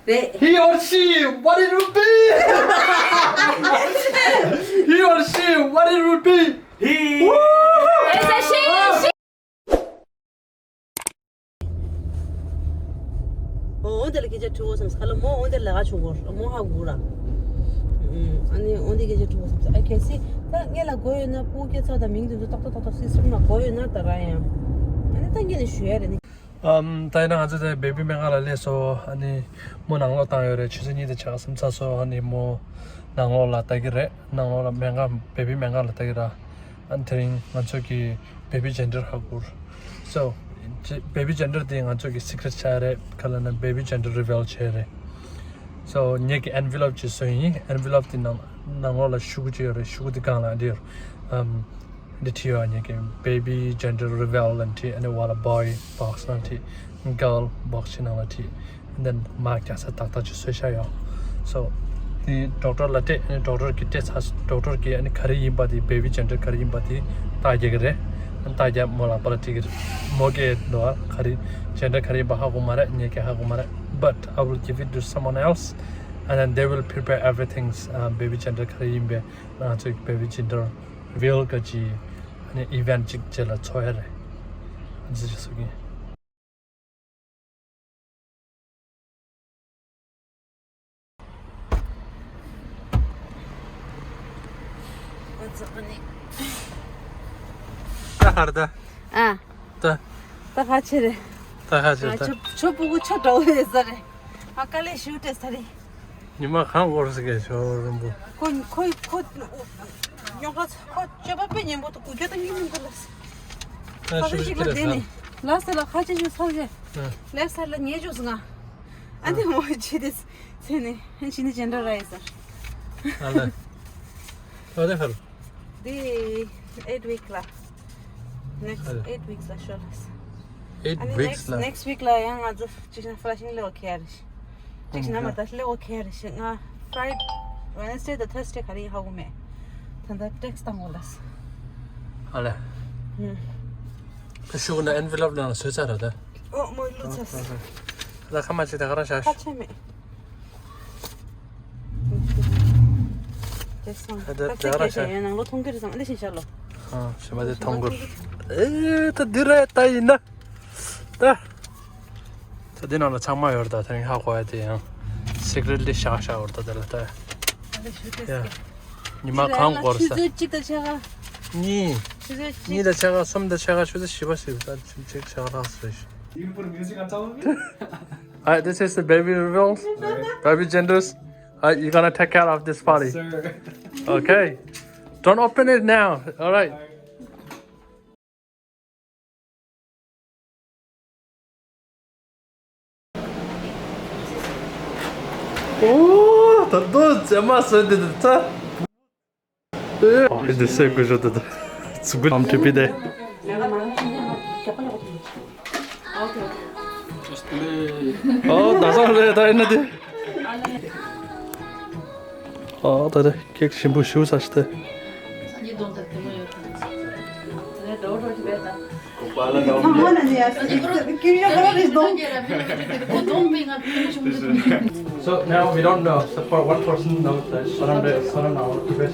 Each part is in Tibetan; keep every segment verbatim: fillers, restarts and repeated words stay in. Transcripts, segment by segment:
རེད། He or she, what it would be? He or she, what it would be? He. Woo! It's a she, she. འོ་འདི་ལ་སྐད་ཆ་དྲི་བོ་སམ་ཁ་ལ་མོ་འོ་འདི་ལ་ག་ཆུང་གོ་མོ་ཧ་གོ་ར། ཨ་ནི་འོ་འདི་སྐད་ཆ་དྲི་བོ་སམ་ཨ་གལ་སྲིད་ད་ངེད་ལ་དགོས་ཡོད་ན་སྤུ་གུ་སྐྱེ་ཚར་དང་མིང་དེ་ཚོ་ཏག་ཏག་ཏག་ཏག་སི་སི་ཊེམ་ལ་དགོས་ཡོད་ན་ད་ར་ཡང་ཨ་ནི་ད་ངེད་ནས་ཞུ་ཡ་རེད་ནི། ཨམ། ད་ཡིན་ན་ང་ཚོ་དེ་བེ་བི་སྨན་ཁང་ལ་སླེབས་སོང་། ཨ་ནི་མོ་ནང་ལོགས་བཏང་ཡོད་རེད། ཆུ་ཚོད་གཉིས་དང་ཕྱེད་ཀ་ཟིན་ཚར་སོང་། ཨ་ནི་མོ་ནང་ལོགས་ལ་ལྟ་གི་རེད། ནང་ལོགས་ལ་སྨན་ཁང་བེ་བི་སྨན་ཁང་ལ་ལྟ་གི་ར། ཨ་ནི་དེ་རིང་ང་ཚོ་གི་བེ་བི་ཇེན་ཌར་ཧ་གོ་ར། སོ་བེ་བི་ཇེན་ཌར་དེ་ང་ཚོ་གི་སི་ཀི་རེཊ་ཆགས་རེད། ག་ལབ་ན་བེ་བི་ཇེན་ཌར་རི་ཝི་ལ་བྱས་རེད། སོ་ངེད་ཀྱི་ཨེན་ཝི་ལོབ་ཅིག་བཟོས་ཡིན། ཨེན་ཝི་ལོབ་དེ་ནང་ནང་ལོགས་ལ་ཤོག་གུ་ཅིག་ཡོད་རེད། ཤོག་གུ་དེ་སྒང་ལ་འདིར་ཨམ། འདི་བྲིས་ཡོད། ངེད་ཀྱི་བེ་བི་ཇེན་ཌར་རི་ཝི་ལ་ལབ་བྲིས། ཨ་ནི་འོག་ལ་བོའི་བོག་སི་ནང་བྲིས། གྷརལ་བོག་སི་ནང་ལ་བྲིས། ཨེན་དེན་མར་རྒྱག་ས་ཏག་ཏག་ཅིག་བཟོས་བཞག་ཡོད། སོ་དེ་ཌོག་ཊར་ལ་སྤྲད། ཨ་ནི་ཌོག་ཊར་གྱིས་སྤྲད་ཚར། ཌོག་ཊར་གྱིས་ཨ་ནི་ག་རེ་ཡིན་པ་དེ་བེ་བི་ཇེན་ཌར་ག་རེ་ཡིན་པ་དེ་རྟགས་རྒྱག་གི་རེད། ཨ་ནི་རྟགས་རྒྱག་མོ་ལག་པ་ལ་སྤྲད་ཀྱི་རེད། མོ་གིས་འདུག་ཨ་ག་རེ་ཇེན་ཌར་ག་རེ་ཡིན་པ་ཧ་གོ་མ་རེད། ངེད་ཀྱིས་ཧ་གོ་མ་རེད། But I will give it to someone else and then they will prepare everything. ཨ་བེ་བི་ཇེན་ཌར་ག་རེ་ཡིན་པའི་ང་ཚོའི་བེ་བི་ཇེན་ཌར་རི་ཝི་ལ་ག་ཅིག་ཨ་ནི་ཨི་ཝེན་ཊི་ཅིག་རྗེས་ལ་འཚོགས་ཡ་རེད། ཨ་ཙི་ཅིག་གསུང་གི་ཡིན། ད་ཧར་ད། ཨ། ད། ད་ཧ་ཆེ་རེད། ད་ཧ་ཆེ་ད། ཆོ་ཆོ་སྤུ་གུ་ཆོ་འདྲ་བོ་ཡོད་ས་རེད། ཨ་དཀའ་ལས་ཞུ་སྤྲད་ས་རེད། ཉི་མ་གང་འགོར་ཟེར་གི་ཞོར་རིང་པོ། ཁོ་ཁོ་ཁོ་ཉོ་ཁ་ཁོ་སྤྱོད་པ་དཔེ་ཉན་པོ་དུ་གུ་གྱོད་དང་གཉིད་མི་འགུལ་ལ། ད་ཁ་ཤུགས་ཤིག་ལ་བསྡད་ནས་ལ་ས་ལ་ཁ་ཆེ་ཆུ་ཚར་གི། ལེབ་སར་ལ་ཉེ་ཆུ་སི་ང་། ཨ་ནི་མོ་ཆེ་དེ་ཚེ་ནས་ཕྱི་ནས་ཇེན་ཌར་ར་ཡི་ས། ཨ་ལ། ཨ་ལ་ཧར། འདི་eight week ལ། next eight weeks ལ་ཤོར་ལ། eight weeks ལ། next week ལ་ཡང་ང་ཚོ་ཅིག་ན་Flushing ལེ་ཝ་ཁེ་རེ་ཤི། ཅིག་ན་མ་ད་ལེ་ཝ་ཁེ་རེ་ཤི། ང་Friday Wednesday དང་Thursday ག་རེ་ཡིན་ཧ་གོ་མེད། ད་ལྟ་ཊེག་སི་བཏང་གོ་ལ། ཨ་ལ། ད་ཤུ་གུ་ན་ཨེན་ཝི་ལོབ་ནང་ལ་བཟོས་ཚར་ར་ད། ཨོ་མོ་ལུ་ཚ་སི། ད་ཁ་མ་ཅིག་ད་ག་རང་ཤ་ཤ། ཁ་ཆེ་མེད། དེ་སོང་། ད་ད་ད་ཚེ་སྐད་ཆ་ཡོད་ནང་ལོ་མཐོང་གི་རེད་བསམ་ཨ་ལེ་ཤི་ཤར་ལོ། ཨ་ཞི་མ་དེ་མཐོང་གི་རེད། ཨེ་ད་འདི་རེད་ད་ཡིན་ན། ད། ད་འདི་ནང་ལ་ཚང་མ་ཡོད་རེད་ད། དེ་རིང་ཧ་གོ་ཡ་དེ་ཡང་སི་ཀི་རེཊ་ལི་ཤག་ཤག་ཡོད་རེད་ད། དེ་ལ་ད། ཨ་ལེ་ཤི་དེ་ཡ། སྐད། ཉི་མ་གང་འགོར་ས། ཆུ་ཚོད་གཅིག་དང་ཕྱེད་ཀ་གཉིས། ཆུ་ཚོད་གཉིས་གཅིག་དང་ཕྱེད་ཀ་གསུམ་དང་ཕྱེད་ཀ་ཆུ་ཚོད་བཞི་པ་ཞིག་ད་ཆུ་ཚོད་ཕྱེད་ཀ་རག་སོང་ཞིག You put music on top of it? Hi, this is the baby reveals, baby genders. Hi, you're gonna take care of this party. Sir. Okay. Don't open it now. All right. ཨོ། ད་དུང་ཇེ་མ་སོན་དེ་དུ་ཚ། ཨོ་འདི་སེ་ཀུ་ཞོ་དུ་དུ་ཚུགས་པའམ་ཁྲི་པི་དེ། ཨོ་ད་སང་རེད་ད་ཡིན་ན་དེ། ཨོ་ད་དེ་ཁེག་ཞིམ་པོ་ཞུ་ས་ཞིག་དེ། So now we don't know. So for one person, no, the Sonam, Sonam now prepare it.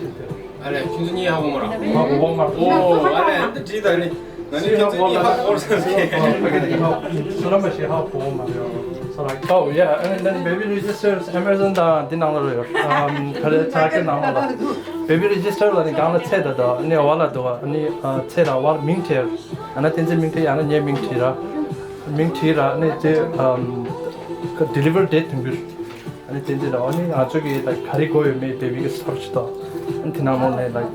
ཨ་ལས་ཁྱོད་ཚོ་གཉིས་ཧ་གོ་མ་ར། ཧ་གོ་མ་ར། ཨོ་ཨ་ལས་ཨ་འདི་བྲིས་ད་ནི། ང་ནི་ཁྱོད་ཚོ་གཉིས་ཧ་གོ་ས་ཟེར། Sonam ཧ་གོ་མ་ར། So like, oh yeah, and then baby registers Amazon དང་འདི་ནང་ལ་ཡོད། ཨམ་ག་རེ་ཚ་ཁེ་ནང་ལ། Baby register ལ་ནི་གང་ལ་ཚད་ད་དོ་ནི་འོ་ལ་དོ་ནི་ཚད་ད་བར་མིང་ཐེར། ཨ་ན་བསྟན་འཛིན་མིང་ཐེར་ཡང་ན་ངའི་མིང་ཐེར་ར། མིང་ཐེར་ར་ནི་དེ་ཨམ་deliver date དུང་གུར། ཨ་ནི་བསྟན་འཛིན་ལ་ཨ་ནི་ང་ཚོ་གི་ད་ག་རེ་དགོས་ཡོད་མེད་baby གི་search དང་། ཨ་ནི་དེ་ནང་ནང་ནས་like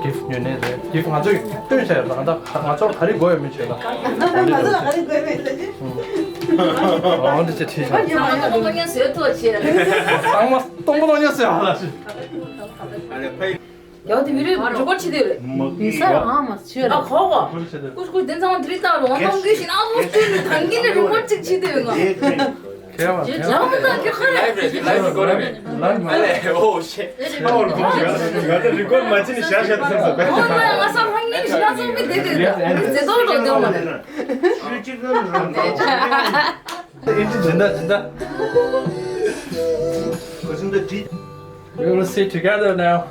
gift ཉོ་ནས་རེད། gift ང་ཚོ་གི་སྟོན་བྱས་ཡོད་ད། ང་ཚོ་ག་རེ་དགོས་ཡོད་མེད་བྱས་ལ། ང་ཚོ་ག་རེ་དགོས་ཡོད་མེད་ཟེར་གྱི། ཨ་འདི་ཚེ་ཁྲིད་བྱས། ཚང་མ་སྟོང་པ་སྟོང་ཉག་ཟེར་བ་ལ་ཞིག་ཡང་དེ་མི་རིགས་རི་པོར་ཊི་བྱེད་དེ་རེད། མི་ས་ཨ་མ་ཆོས་ར། ཨ་ཁོ་གོ། ཀུ་ཤུ་ཀུ་དེ་ཚང་དེ་རིགས་ལྟ་རུང་ཨ་ནང་གི་ཞིག་ཨ་མོ་ཆོས་ནི་ཐང་གི་ནི་རི་པོར་ཊི་ཅིག་བྱེད་དེ་ཡོད་ང་། ཁྱེད་མ་ཁྱེད་ལམ་ད་ཀྱི་ཁ་རེད། ལའིབ་རེད། ལའིབ་རེ་ཀོར་རེད། ལའིབ་མ་རེད། ཨ་ལས་ཨོ་ཤེ། ང་ཚོ་རི་ཀོར་མ་བྱེད་ནི་ཤ་ཤ་དུ་སོང་ཟེར། ཨོ་ན་ང་ས་ཧང་ངེ་ནི་ཤ་ཚོ་མི་དེ་དེ་དེ་ཚེ་ཏོ་རོ་དེ་མ་རེད། We will sit together now.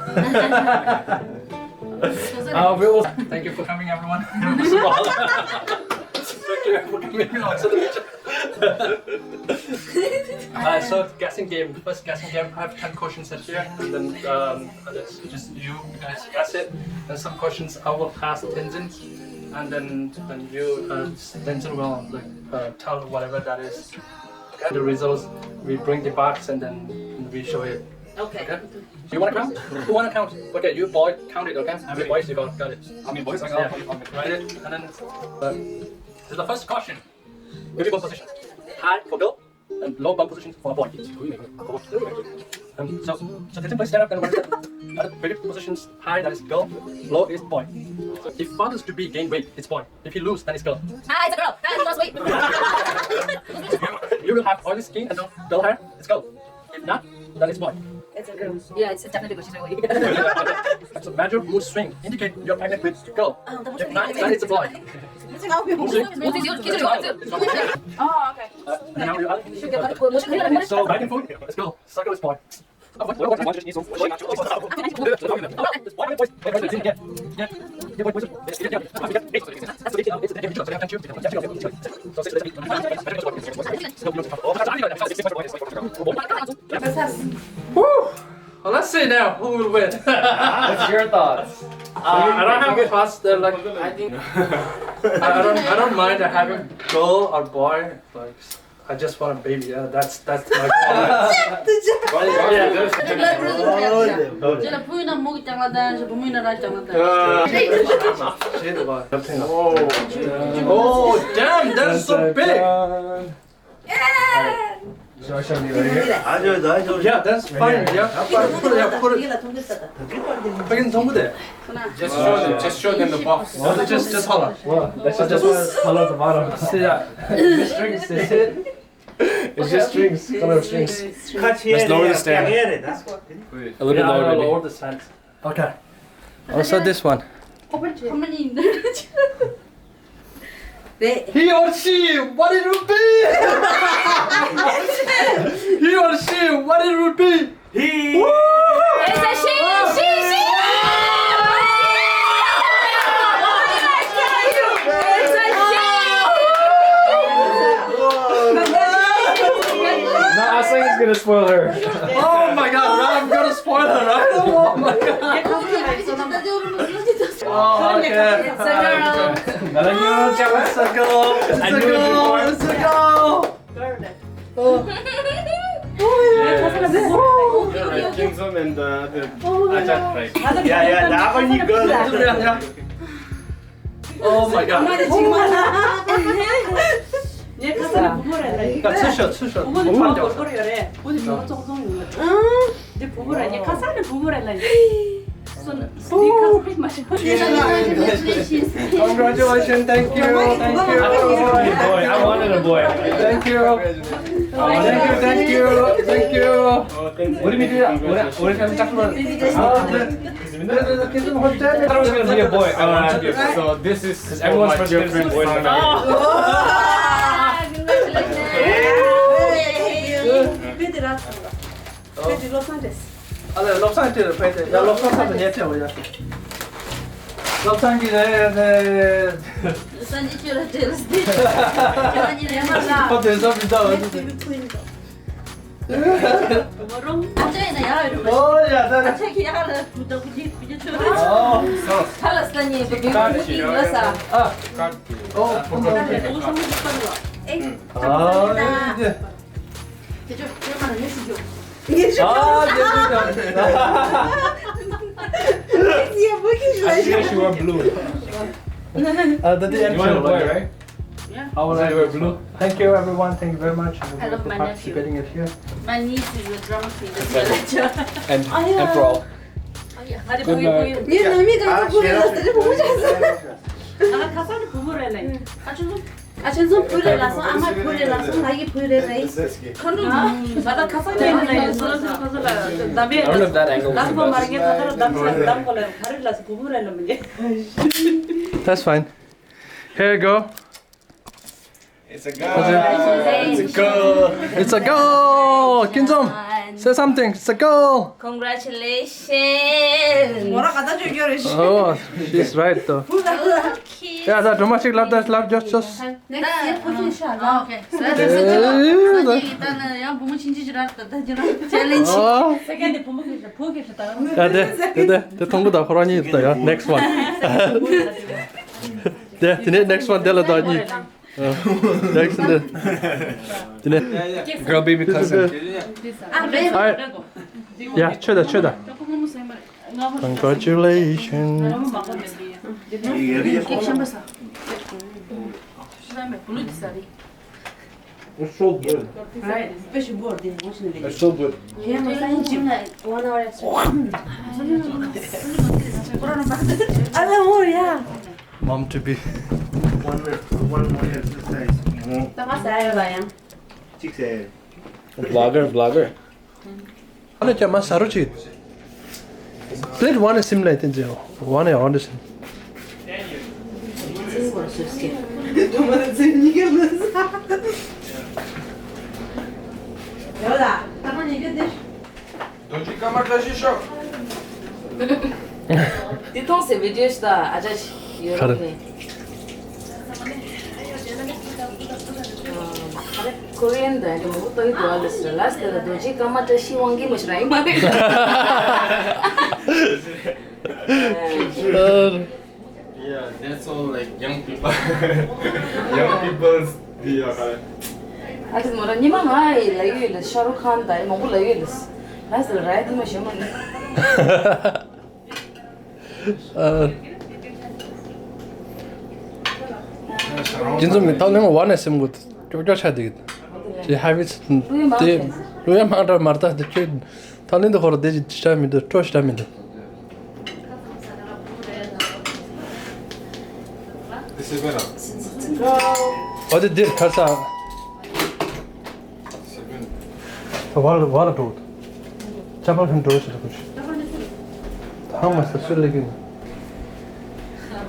Uh, we will. Thank you for coming, everyone. Thank you for coming. Uh, so, guessing game. First guessing game. I have ten questions set here, and then um, let's just you guys guess it. And some questions I will ask Tenzin, and then then you uh, Tenzin will like uh, tell whatever that is. Okay. The results, we bring the box and then we show it. Okay. Okay. Do you want to count? Who want to count? Okay, you boy count it. Okay. You boys, you got got it. I mean, boys, I got. Yeah. Write it and then. Uh, this is the first question. Beautiful position. High for girl. And low bum position for boy. Um, so, so can you please stand up and what is that? Other favorite positions, high, that is girl, low is boy. So if fathers to be gain weight, it's boy. If he lose, then it's girl. Ah, it's a girl. Ah, he lost weight. You will have oily skin and dull hair, it's girl. If not, then it's boy. It's a girl. Yeah, it's definitely good. She's really. So major mood swing indicate you're pregnant with girl. If not, then it's a boy. Oh, okay. So back and forth, let's go. Circle is boy. Woo! Well, let's see now who will win. What's your thoughts? Uh, I don't have a thoughts. They're like, I think I, I don't I don't mind having girl or boy. Like, I just want a baby. Yeah, that's that's my comment. Yeah, yeah, that's. Oh, damn, that's so big. Yeah, that's fine. Yeah, put it, yeah, put it. Just show them, just show them the box. Just, just hold on. Just hold on. See that? It's just strings. It's just strings. Color strings. Let's lower the stand. A little bit lower, maybe. Lower the stand. Okay. Also this one. How many? He or she, what it would be? He or she, what it would be? He. It's a she, she, she. It's a she. No, I think it's gonna spoil her. Oh my God, I'm gonna spoil her, right? Oh my God. Oh, okay. It's a girl. It's a girl. It's a girl. It's a girl. Oh. Oh, yeah. Right. Kim Sung and the other Ajak, right? Yeah, yeah, that one you girl. Yeah, yeah. Oh my God. ངའི་ཁ་སང་ལ་བུ་མོ་རེད་ལ། ད་ཚུར་ཤོག་ཚུར་ཤོག་བུ་མོ་ནི་བུ་མོ་ཀོར་ཀོར་ཡོད་རེད། བུ་ནི་བུ་མོ་ཙོག་ཙོག་ཡོད་རེད། འདི་བུ་མོ་རེད། ངའི་ཁ་སང་ནས་བུ་མོ་རེད་ལ། སོ་ན་སོ་ནི་ཁ་སང་ཕེབས་མ་ཤེས། Congratulations, thank you, thank you. Boy, I wanted a boy. Thank you. Thank you, thank you, thank you. What do we do? What, what is that? Be a boy. I want to be a boy. So this is because everyone's first girlfriend boy. Oh, congratulations. Hey. Hey. Hey. Hey. Hey. Hey. ཨ་ལས་བློ་བཟང་ཁྱེད་རང་ཕེབས་ཏེ། ཡ། བློ་བཟང་ཚང་མ་ཉལ་ཐལ་བ་ཡ། བློ་བཟང་གི་རེད་རེད། བློ་བཟང་གི་ཁྱོད་ལ་བྲེལ་ཏེ། ཁྱོད་ལ་ཉིན་རེ་མ་ལ། ཁོ་དེ་ཚོ་མི་འདྲ་བ། ཨ་ཅག་ཡིན་ན་ཡག་ཡོད་རེད། ཨོ་ཡ་ད། ཨ་ཅག་གི་ཡག་ལ་བུ་དང་བུ་གཉིས་བུ་གཉིས་ཆོད་རེད། ཨོ། ཁ་ལ་ས་ཉིན་བུ་གཉིས་བུ་གཉིས་ཡོད་ས། ཨ། ཨོ། ཁ་ལ་ས་ཉིན་བུ་གཉིས་ཆོད་རེད། ཨ། ཁྱེད་ཚོ་ཁྱེད་མ་ནས་སུ་རྒྱུག་ངེད་ཤོག་ཨ། ཁྱེད་ཚོ་ཡ་བུ་ཁྱེད་ཤོག་ཨ། ཤི་ཝ་བྷུ་ལུ། ཨ། ད་དེ་ཡར། You want a boy, right? Yeah. I would like blue. Thank you, everyone. Thank you very much for participating here. My niece is a drama queen. And, and pro. Good night. ངའི་ནང་མི་གང་ཚོ་བུ་རེད་ལ་ཟེར་བུ་མོ་ཆགས་སོང་། ང་ལ་ཁ་སང་ནས་བུ་མོ་རེད་ལ། ཨ་ཆུ་ཚོ། ཨ་ཆེན་ཚོ་བུ་རེད་ལ་སོང་། ཨ་མ་བུ་རེད་ལ་སོང་། ང་ཡི་བུ་རེད་རེད། ཁོ་ནུ་ང་ད་ཁ་སང་ནས་ཡིན་ལ་ཡིན། སོ་སོ་སོ་སོ་ལ་ད་བས། I don't know if that angle is the best. ད་ཁོ་མ་རེད། ངས་ད་ལྟ་ར་གདམ་ས་གདམ་ཁོ་ལ་ག་རེ་ལ་སོ་བུ་མོ་རེད་ལ་མི་ངས། That's fine. Here you go. It's a girl. It's a girl. It's a girl. ཀུན་འཛོམས། say something. It's a girl. Congratulations. Oh, she's right though. ཡ་ད་སྒྲོལ་མ་ཞིག་ལབ་ད་ལབ་རྒྱོབ་ཤོག Next year, ཕོ་ཆེན་ཤ་ལ། Okay. ད་ནི་ཡང་བུ་མོ་ཆུང་ཆུང་ཅིག་རག་ད་ད་ཅི་རག་challenge. Second day བུ་མོ་གི་བུ་གི་ད། ད་དེ་དེ་དེ་དེ་མཐོང་གི་ད་ཁོ་རང་གཉིས་ད་ཡ་next one. དེ་དེ་ནས་next one དེ་ལ་ད་གཉིས། Next འདི། དེ་ནས། Girl baby cousin. ཡ་ཆོད་ད་ཆོད་ད། Congratulations. It's so good. It's so good. Mom to be. One more, one more exercise. Vlogger, vlogger. ཨ་ལ་ཅག་མ་ཟ་རོ་ཅིག Plate one is similar, I think, so. One is audition. རྡོ་རྗེ་ཀ་མ་བཀྲ་ཤིས་ཤོག་དེ་མཐོང་སའི་བི་ཌིའོ་ཞིག་དང་ཨ་ཅག་ཞིག་ཡོད་རེད། ཁོ་རེན་དང་དེ་མོ་ལྟ་གི་འདུག་ཨ་ལེ་སི་ལ་སི་དེ་ལ་རྡོ་རྗེ་ཀ་མ་བཀྲ་ཤིས་དབང་གིས་མ་ཤི་ར་ཡིན་མ་རེད། Yeah, that's all like young people. Young people's the uh, ཨ་ཙི་མོ་ར་ཉི་མ་ང་ཡི་ལ་ཡོད་ལ་ཤ་རུ་ཁན་དང་མང་པོ་ལ་ཡོད་ལ་ལ་ཟེར་ར་ཡ་དེ་མ་ཤེས་མ་ནི། ཨ། ཅི་འཛོམས་མི་ཐབས་ལེན་བ་ནས་སེམས་གོ་ཀྱོག་ཀྱོག་ཆགས་དེ། ཅི་ཧ་བི་སི་དེ་ཀླུ་ཡ་མང་དྲགས་མ་རེད་ད་དེ་ཁྱོད། ད་ནི་འདི་ཧོར་སྡེ་ཅི་ཅི་ཆ་མི་འདུག་སྤྲོ་ཞིག་ད་མི་འདུག This is better. ཨོ་དེ་འདིར་ཁར་ས། Seven. ད་བར་བར་འགྲོ། ཅ་པར་ཁན་འགྲོ་ཞིག་ལ་ཁུར་ཞིག་ད་མ་ས་སུ་ལེགས་ཡིན།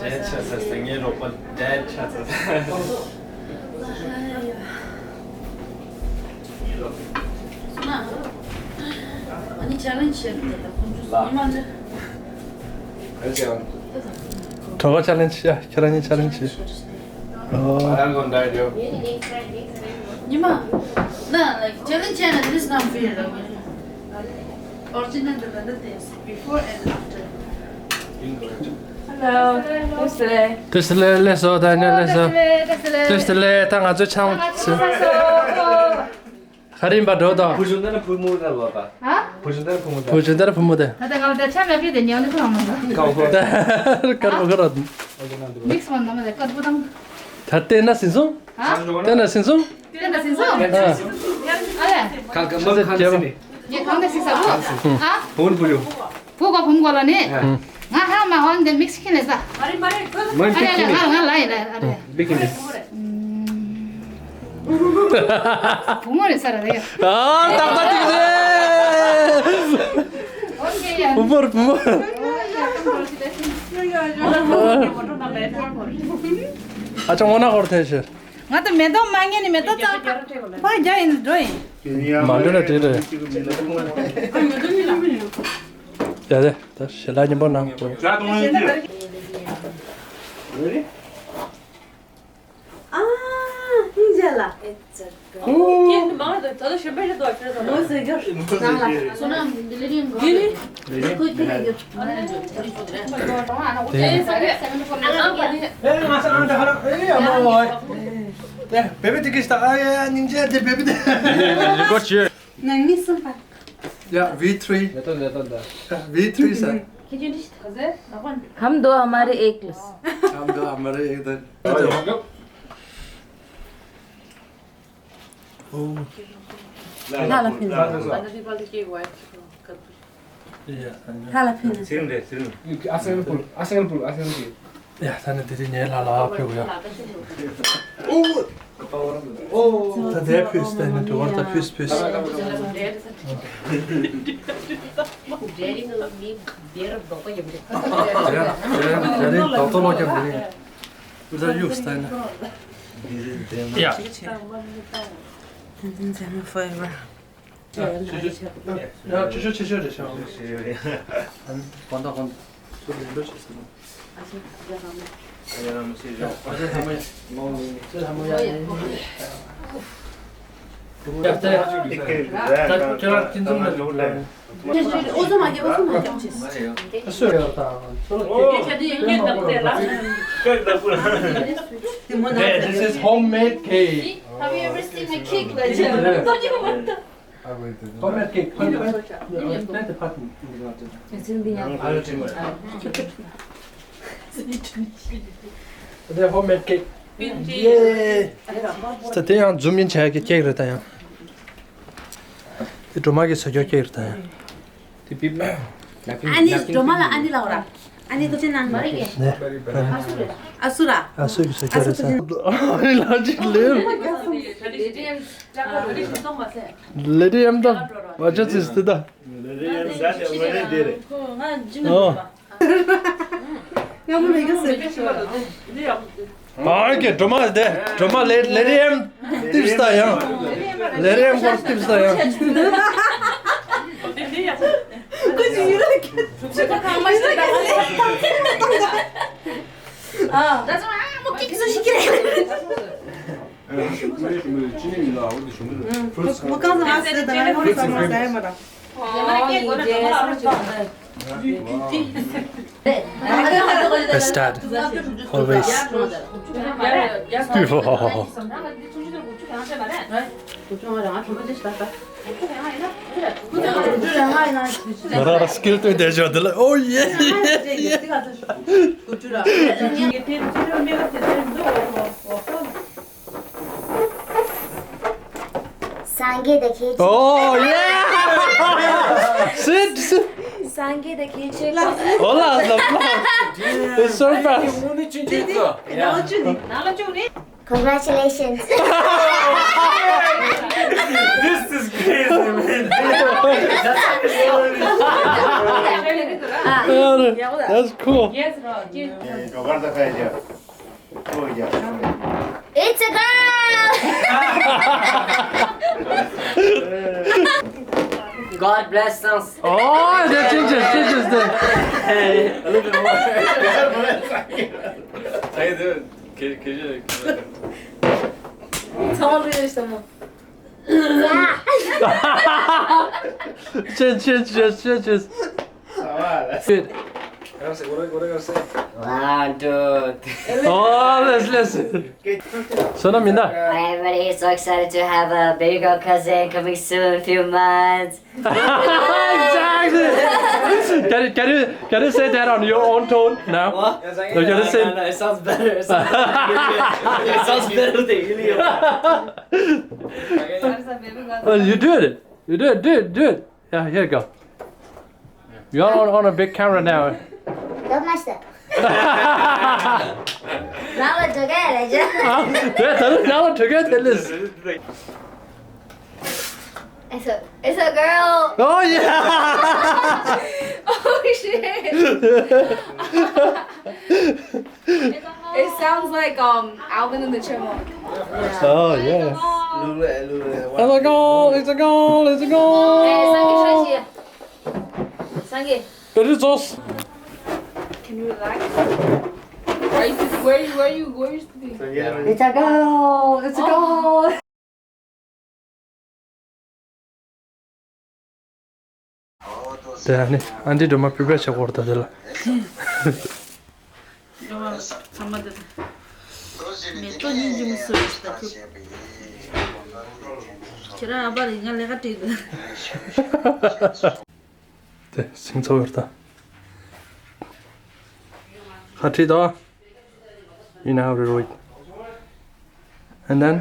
Dad ཆ་ས་ས་ངའི་རོགས་པ་Dad ཆ་ས་ས། ཨ་ནི་ཆེ་ལེན་ཇི་བྱེད་དེ་ད་ཁོང་ཚོ་སུ་མ་འདྲ། གྲོགས་ཆེ་ལེན་ཇི་ཡ་ཁྱེད་རང་གཉིས་ཆེ་ལེན་ཇི། ཨོ། I am gonna die, yo. ཉི་མ། ན་like challenge ཆེ་ན་this not fair. Original the other things before and after. Hello. བཀྲ་ཤིས་བདེ་ལེགས། བཀྲ་ཤིས་བདེ་ལེགས་སོ་ད་ནི་ལེགས་སོ། བཀྲ་ཤིས་བདེ་ལེགས། བཀྲ་ཤིས་བདེ་ལེགས། ད་ང་ཚོ་ཆང་། ང་ཚོ་ཆང་། ག་རེ་ཡིན་པ་འགྲོ་དང་། བུ་ཆུང་ད་ནི་བུ་མོ་ད་ལོ་ད། ཧ། བུ་ཆུང་ད་ནི་བུ་མོ་ད། བུ་ཆུང་ད་ནི་བུ་མོ་ད། ད་ལྟ་ང་ལ་ད་ཆ་མེད་པས་དེ་ཉལ་ནི་ཁོ་རང་མ་ཟ། ཀའོ་ཧོ། དཀར་པོ་དཀར་ར། མིག་སི་བ་ནམ་ལ་དཀར་པོ་དང་། ད་བལྟས་ན་ཟིན་སོང་། ཧ། བལྟས་ན་ཟིན་སོང་། བལྟས་ན་ཟིན་སོང་། ཨ་ལེ། གང་ག་མ་གང་ཟིན་ནི། ངས་གང་ལ་ཟིན་ས་བོ། ཧ། བུ་མོ་བུ་ཡོ། བུ་ག་བུ་མོ་ག་ལ་ནི། ང་ཧ་མ་ཧོན་དེ་མིག་སི་ཁྱི་ལས་ས། མ་ཨ་ལེ་ལེ་ང་ང་ལ་ཡིན་ལ་ཨ་ལེ། Big in this. བུ་མོ་རེད་ས་ར་རེད། ཨ་ཏག་ཏག་ཏིག་རེད། ཨོ་ཁེ་ཡ། བུ་མོ་རེད་བུ་མོ། ཨ་ཅག་ངོ་ན་ཧོར་ཐལ་ཤི། ང་ད་མེ་ཏོག་མ་ཉན་ནི་མེ་ཏོག་ཙག་པ་རྒྱ་ཡིན་འགྲོ་ཡིན། མ་འགྲོ་ན་དེ་རེད། ཡ་རེད་ད་ཞལ་ལག་སྙན་པོ་གནང་དགོས། Ready? ཨ། ཧིན་རྗེ་ལ། ཨུ། ཁྱེད་མང་དུ་ད་དུང་ཞིམ་པོ་ཞིག་འདུག་ཁྱེད་ཚོ། ངོ་ཟེར་རྒྱུ། ནང་ལ། བསོད་ནམས་འདི་ལས་རིང་གོ། འདི་ནི། ཁོས་ཁྱེད་ལས་རྒྱུ། དེ་ཡིན་ས་རེད། ཨ་ལགས་པ་ནི། ཨེ་ང་ས་ཨང་ད་ཧ་ར་ཨེ་ཡ་མོ། ཨེ་བེ་བེ་དེ་གིས་ད་ཨ་ཡ་སྙིང་རྗེ་དེ་བེ་བེ་དེ། ནང་མི་གསུམ་པ། Yeah, we three. ལེ་ཏོ་ལེ་ཏོ་ད། We three sir. हम दो हमारे एक plus। हम दो हमारे एक plus। ལ་ལ་ཕིན། ལ་ལ་ཕིན། ཚིལ་རེད་ཚིལ། ཨ་སེང་ལ་ཕུལ། ཨ་སེང་ལ་ཕུལ། ཨ་སེང་ལ་ཕུལ། ཡ་ད་ནི་དེ་རིང་ངའི་ལ་ལ་ཕུལ་དགོས་ཡ། ད་དེ་ཕུལ་ད་ནི་དུ་བར་ད་ཕུལ་ཕུལ། ད་རིང་ད་རིང་ད་རིང་ད་ཏོ་ལོ་ཀྱང་དེ་རིང་ད་ཡུགས་ད་ནི། Yeah. Tenzin Zeme forever. ཡ། ཆེ་ཤོས་ཆེ་ཤོས་རེད་ཤག་གོང་ད་གོང་ཚུར་ལེན་འགྲོ་བྱེད་ཟེར་ནོ། ཨ་ཅེ་ལྷ་མོ་ཡ། ཨ་ཅེ་ལྷ་མོ་ཡ། ད་ད་ཁྱོད་རང་ཁྱིམ་ཚང་ལ་འགྲོ་ལ། འོ་ཚོ་མ་སྐྱེ། འོ་ཚོ་མ་སྐྱེ། སུ་ཡོད་དང་། This is homemade cake. Have you ever seen a cake like that? Homemade cake. Plant the pattern. They're homemade cake. Yay. ད་དེ་ཡང་zoom in བྱ་ཡག་གི་ཁེག་རེད་ད་ཡང་། དེ་སྒྲོལ་མ་གི་བཟོ་བཅོས་ཁེག་རེད་ད་ཡང་། དེ་པིབ་ནག་པིབ། ཨ་ནི་སྒྲོལ་མ་ལ་ཨ་ནི་ལབ་ར། ཨ་ནི་ཐུགས་རྗེ་གནང་། ནས། ཨ་སུ་ར། ཨ་སུ་གི་བཟོ་བཅོས་རེད་ས། ཨ་ནི་ལ་ཅིག་ལེབ། Lady M ད་བ་ཅག་ཚིས་དེ་ད། Lady M ད་དེ་ང་རེད་དེ་རེད། ཨོ། ང་མོ་མེད་གི་ཟེར། ཨ་ཀེ་སྒྲོལ་མ་དེ་སྒྲོལ་མ་ལེ་Lady M ཏིབས་ད་ཡང་། Lady M སྐོར་ཏིབས་ད་ཡང་། ཁོ་ཅི་ཡོད་ལ་ཁྱོད་ཁ་མ་ཤེས་ད་ག་ལེ། ཨ། ད་ཚོ་ཨ་མོ་ཀིག་བཟོ་ཤེས་ཀྱི་རེད། Best dad. Always. ང་རང་ལ་སྐིལ་སྟོན་བསྡད་ཤོག་དེ་ལ། Oh yeah, yeah, yeah. སངས་རྒྱས་དང་ཁྱེད་ཅག Oh yeah. Sit, sit. སངས་རྒྱས་དང་ཁྱེད་ཅག Oh la la la. It's so fast. Congratulations. This is crazy, man. That's cool. It's a girl. God bless us. Oh, that changes, changes the. Hey, dude. Can, can you? Change, change, change, change, change. Good. One, two, three. Oh, let's, let's. So, no, Minda. Hi, everybody. So excited to have a baby girl cousin coming soon, few months. Exactly. Can you, can you, can you say that on your own tone now? What? No, can you say? No, no, it sounds better. It sounds better. It sounds better than Ilya. Well, you do it. You do it. Do it. Do it. Yeah, here you go. You're on, on a big camera now. Don't mess up. Now let's go get it. Huh? Yeah, tell us now to get it. It's a, it's a girl. Oh yeah. Oh shit. It sounds like um Alvin and the Chipmunk. Oh yeah. It's a girl. It's a girl. It's a girl. Hey, Sangi, try here. Sangi. Very sauce. Can you relax? Why is this, where you, where you, where you sleeping? It's a girl. It's a girl. དེ་ཨ་ནི་ཨན་ཏི་སྒྲོལ་མ་པི་པེ་ཆགས་པོ་རེད་ད་དེ་ལ། ཚང་མ་དེ་མེ་ཏོག་སྙིང་རྗེ་མོ་བཟོས་ཡོད་ད་ཁྱོད། ཁྱེད་རང་ཨ་ཕ་རེད། ང་ལས་ཀ་བྲེལ་འདུག་དེ་སིང་ཚོ་ཡོད་ད། ཁ་ཁྲིད་དོ། You know how to do it. And then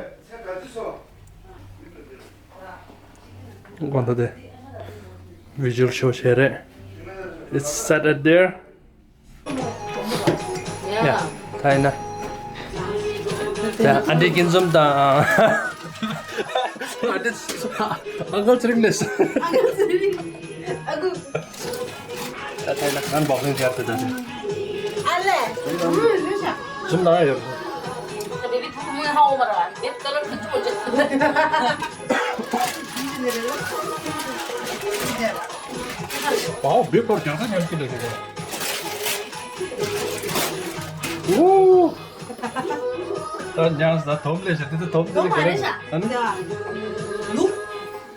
གོང་ད་དེ་visual show བྱས་རེད། It's set at there. Yeah. ཡ། ད་ཡིན་ན། ད་ཨ་འདྲེ་ཀུན་འཛོམས་དང་། ཨ་འདྲེ། ཨང་ཀལ་ཚེ་རིང་ལེས། ཨ་ཀུ། ད་ད་ཡིན་ན་ང་འབོག་ལེན་བྱས་ཏེ་ད། ཨ་ལེ། འཛོམས་ན་ཡོད། Baby, how བའོ་བི་ཀོར་ཀྱང་ས་ཉམས་ཀྱི་ལ་རེད། ཨུ། ད་ཉམས་ས་དོམ་ལས་ཤ་དེ་ཚོ་དོམ་དེ་ལས་ག་རེ། ཨ་ནི། ལུག་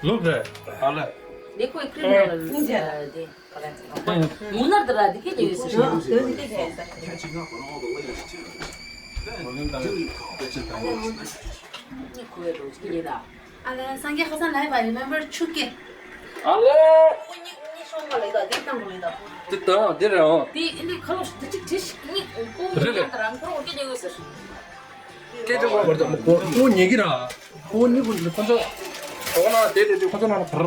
ལུག་རེད། ཨ་ལེ། ནི་ཁོའི་ཁྲིམས་ནང་ལ་ལུག་དེ། མུ་ནར་དུ་ར་དི་ཁེ་ཉེ་ཡོད་ཟེར། ཨ་ལེ་སངས་རྒྱས་ཁ་སང་ལ་ཡི་བ་remember ཆུ་ཀེ། ཨ་ལེ། ཨུ་གཉིས་གཉིས་ཤོང་ག་ལེ་ད་དེ་བཏང་གོ་ལེ་ད། དེ་དང་དེ་རེད་ཨང་། དེ་ཨི་ནི་ཁ་ལོ་དེ་གཅིག་བྲིས་ཤིག་གཉིས་ཨུ་རེད་ལེ། ད་རང་ཁོ་ཨུ་ཀེ་ཉེ་ཡོད་ཟེར། སྐད་ཆ་བར་དུ་ཨུ་ཉེ་གི་ར། ཨོ་ཉི་ཁོ་ཁོ་ཚོ། ཁོ་ན་དེ་དེ་དེ་ཁོ་ཚོ་ན་གར་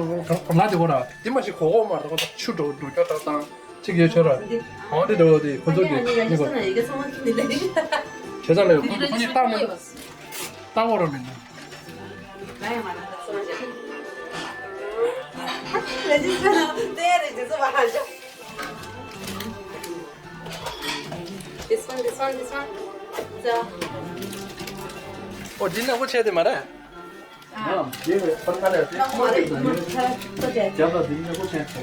གར་ལ་དེ་གོ་ར། དེ་མ་ཞིག་གོ་གོ་མ་རེད། ཁོ་ཚོ་ཆུ་འགྲོ་འགྲོ་ཀྱོ་ཏག་ཏང་ཅིག་ཡོད་ཆོ་ར། ཨོ་དེ་འགྲོ་དེ་ཁོ་ཚོ་གི་ཉི་གོ། བྱས་ཙང་ལས་ཁོ་ཚོ་ཁོ་ཉི་ཏག་མ་ཏག་གོ་ར་མིན་ན། This one, this one, this one. ཨོ་འདི་ནག་པོ་ཆེ་དེ་མ་རེད། རྒྱབ་ལ་འདི་ནག་པོ་ཆེ་ཆེ།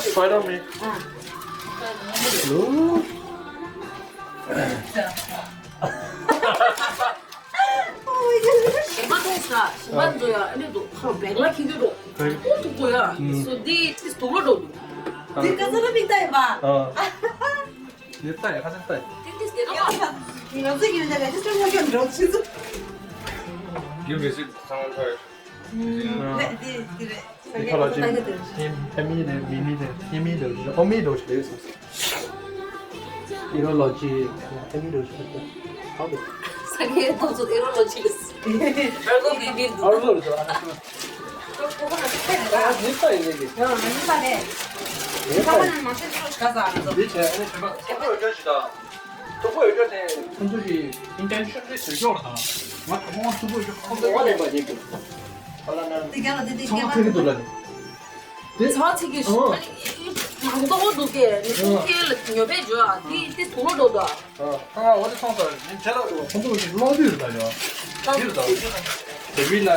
Spider Man. ཞིང་པ་མཐོང་ས། ཞིང་པ་འགྲོ་ཡ་ཨ་ནི་འདུག་ཁ་ལོ་བེག་ལ་ཁྱི་གུ་འགྲོ། ཨོ་འདུག་གོ་ཡ། སོ་འདི་ཏིས་དུག་ལོ་འགྲོ་འདུག་འདི་ཀ་ས་ལ་མིག་ལྟ་ཡིན་པ། འདི་ལྟ་ཡ་ཁ་སང་ལྟ་ཡ། ཏིས་ཏིས་དེ་ལོ་མ། ང་ཚོ་ཡོད་ན་རེ་ཇི་སི་ཊར་མ་སྐྱོན་འགྲོ་ཆུ་ཚོད། You visit someone first. འདི་འདི་རེད། འདི་ཁ་ལ་ཅིག་ཧེ་མི་རེད། མི་མི་རེད། ཧེ་མི་རེད། ཨོ་མི་རེད་ཟེར། ཨི་རོ་ལོ་ཇི། ཨི་རོ་ལོ་ཇི། ཧའོ་དུ། ས་གའི་ཐོག་ཚོ་ཨི་རོ་ལོ་ཇི་ལ་ཟེར། ཨར་ལོ་མི་མི་འདུག་ཨར་ལོ་ལ་ཟེར། ཨ་ནི་ཁོ་ཁོ་ཁོ་ན་ཚེ་རེད་ལ། ཨ་ནི་ས་ཡིན་ལེ་གི། ཡང་ན་ནི་ས་རེད། ནི་ས་ཁ་བ་ན་མ་ཚེ་ཆོ་ཆ་ས་ཨ་ནི་ཚོ། འདི་བྱས་ཨ་ནི་ཆོས་པ་ཐུག་པ་ཡོད་ཀྱང་ཞིག་དང་། ཐུག་པ་ཡོད་ཀྱང་ནི་ཁོང་ཚོ་གི་ཨིན་ཊེན་ཤན་རེད་ཟེར་ཀྱོག་ལ་དང་། ང་ད་ཁོང་ཐུག་པ་ཡོད་ཀྱང་ཁོང་ཚོ་ཨོ་ལེ་པ་ཡིན་གི། ཨ་ལ་ན་དེ་རྒྱ་ལ་དེ་དེ་ཚང་མ་ཚེ་གི་འདུག་ལ་ནི། དེ་ཚ་ཚིག་གི་ཨོ། ཨ་ནི་མང་དོག་འདུག་གས་ནི་ཁོང་ཁྱེད་ལ་ཉོ་པའི་འཇོ་ཨ་དེ་དེ་དུག་ལོ་འགྲོ་འདུག་ཨ། ཨ་ང་འོ་དེ་ཚོང་ས་ཉིན་བྱེད་ར་འགྲོ་བ་ཁོང་ཚོ་གི་ལོག་དུས་རེད་ད་ཡོ། དེ་རེད་ད། དེ་བི་ལ་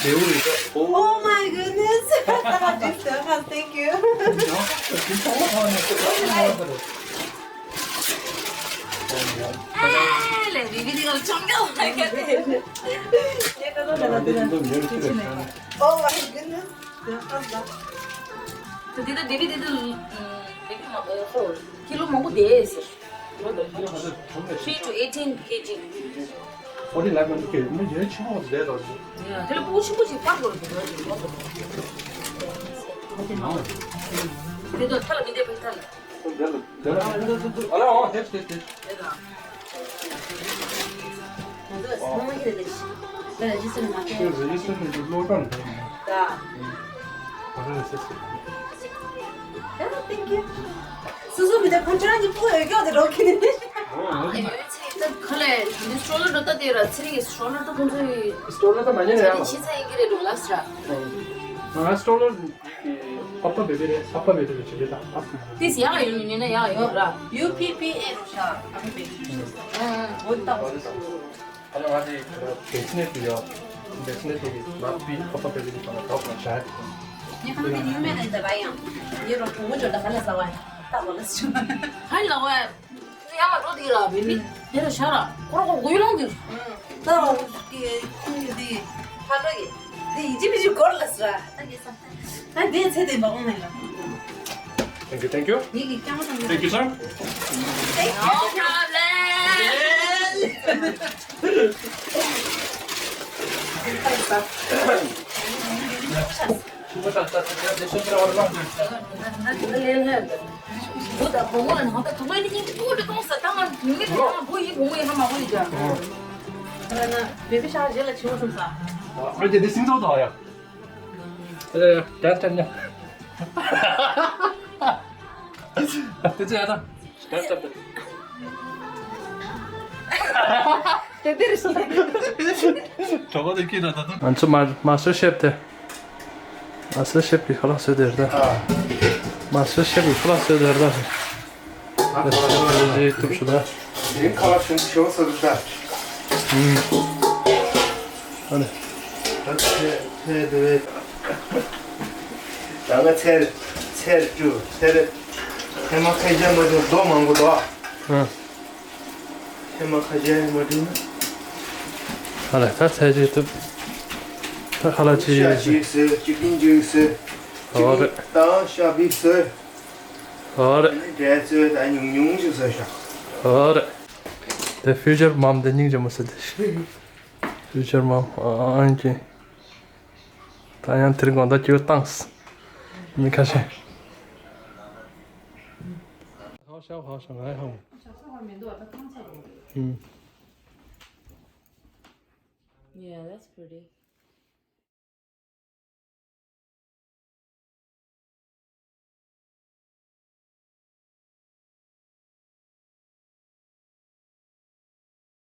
དེའུ་རེད་ད། Oh my goodness. Thank you. ཨ་ལས་རི་རི་རི་ལ་ཆོང་ག་ལ་ག་དེ། Oh my goodness. དེ་དེ་དེ་དེ་དེ་ཁྱི་ལོ་མང་པོ་བསྡད་ཟེར། Three to eighteen K G. ཨོ་དེ་ལ་མ་འདུག་གས་མི་ཡོན་ཆེན་པོ་བསྡད་དོ། དེ་ལ་ཕྲུ་གུ་ཆེན་པོ་ཞིག་ཕར་འགྲོ་རེད་འགྲོ་རེད་འགྲོ་རེད། དེ་ཚོ་ཐ་ལ་མི་བསྡད་པའི་ཐ་ལ། དེ་ལ་དེ་ལ་ཨ་ལ་ཨོ་དེ་དེ་དེ། དེ་དང་། ང་ཚོ་ཚང་མ་ཁྱེར་ཏེ་ལས་ཀ་རེ་ཇི་སི་ཊར་མ་བྱས། ཁྱེད་རེ་ཇི་སི་ཊར་ནས་ཀློག་གྲངས་འདྲ་ཡིན། ད། ཨ་རེ་སེ་སེ། Thank you. སུ་སུ་མི་དེ་ཕོན་ཆེ་རང་གི་ཕུ་ཡོད་ཀྱང་དེ་རོགས་ཁྱེར་ཏེ་ལས་ཀ། ཨ་ཡོད་ཚེ་ད་ག་ལས་འདི་སི་ཊོ་ལར་འགྲོ་ད་དེ་ར་ཚེ་རིང་གི་སི་ཊོ་ལར་ད་ཁོང་ཚོའི་སི་ཊོ་ལར་ད་མ་ཉེ་རེད་ཨ། ཕྱི་ཚ་ཡིན་གྱི་རེད་འགྲོ་ལ་སི་ར། ང་སི་ཊོ་ལར། ཨ་ཕ་བེ་བེ་རེད། ཨ་ཕ་བེ་བེ་རེད་བྱེད་རེད་ད། ཨ་ཕ་བེ་བེ། ཏིས་ཡག་ཡོད་ནི་ན་ཡག་ཡོད་ར། ཡུ་པི་པི་ཨེ་རུ་ཤ་ཨ་ཕ་བེ་བེ། ཨ་ཨོ་ད་ཨོ་ད། ཨ་ལ་ང་དེ་བེ་སི་ནེ་ཏི་ཡོད། བེ་སི་ནེ་ཏི་གི་ང་པི་ཨ་ཕ་བེ་བེ་གི་ཐོག་ལ་ཐོག་ལ་བྱ་ཡ་དེ། ངས་ཁ་ན་དེ་ཉུང་མེད་ལ་ཡིན་ད་བ་ཡང་། ངས་རོ་གྲོང་མོ་འབྱོར་ད་ག་ལ་ཟ་བ་ཡང་ད་ག་ལ་ཟ་བ་ཡང་། ཧ་ལ་བ་ཡང་། ཡང་མ་འགྲོ་དེ་ར་བེ་མི་དེ་ར་ཤ་ར་ཁོ་ར་ཁོ་གོ་ཡུ་ལང་དེ། ད་ར་ཁོ་གི་ཁུ་ནི་དེ་ཕ་ཏོ་གི་དེ་ཡི་ཅི་མི་ཅི་གོར་ལ་སི་ར་ད་གི་ས་ད་དེ་ཚེ་དེ་འབའ་ཨོ་མེ་ལ། Thank you, thank you. ཡི་གི་ཀྱང་ཐང་། Thank you, sir. Thank you. No problem. ང་ཚོ་མ་མ་སོ་ཤེབ་དེ། ཨ་སི་ཤེབ་ཀྱི་ཁ་ལག་བཟོས་དེ་རེད་ད། མ་སོས་ཤེས་པའི་ཁུ་ལ་སོས་དེར་ད། ཨ་ཁ་ལ་ཤོང་ཞིག་ཏུ་ཤོད་ད། ཡིན་ཁ་ལ་ཤོང་ཤོག་ཟེར་ད། ཨུམ། ཨ་ནི། ད་ཚེ་ཚེ་དེ་བས། ད་ང་ཚེ་ཚེ་བཅུ་ཚེ་རེ་ཚེ་མ་ཁ་ཤས་མ་བྱུང་རྡོ་མང་པོ་འདུག་ཨ། ཚེ་མ་ཁ་ཤས་མ་བྱུང་ན། ཨ་ལ་ད་ཚེ་ཅིག་ཏུ། ད་ཁ་ལ་ཅིག་ཤ་ཅིག་ཟོས་ཅིག་ཀིན་ཅིག་ཟོས། ཨོ་རེད། ཅིག་ཀིན་དང་ཤ་བིབ་ཟོས། ཨོ་རེད། ཨ་ནི་འབྲས་ཚོས་ད་ཉུང་ཉུང་ཅིག་ཟོས་ཤག་ཨོ་རེད། དེ་ཕིའུ་ཅར་མམ་དེ་སྙིང་རྗེ་མོ་ཟེར་དེ། ཕིའུ་ཅར་མམ་ཨ་ཨ་ཀྱི། ད་ཡང་དེར་དགོང་དག་སྐྱིད་པོ་བཏང་། མི་ཁ་ཤས། ཧའོ་ཤའོ་ཧའོ་ཤའོ་ཧའི་ཧའོ། ཨུམ། Yeah, that's pretty.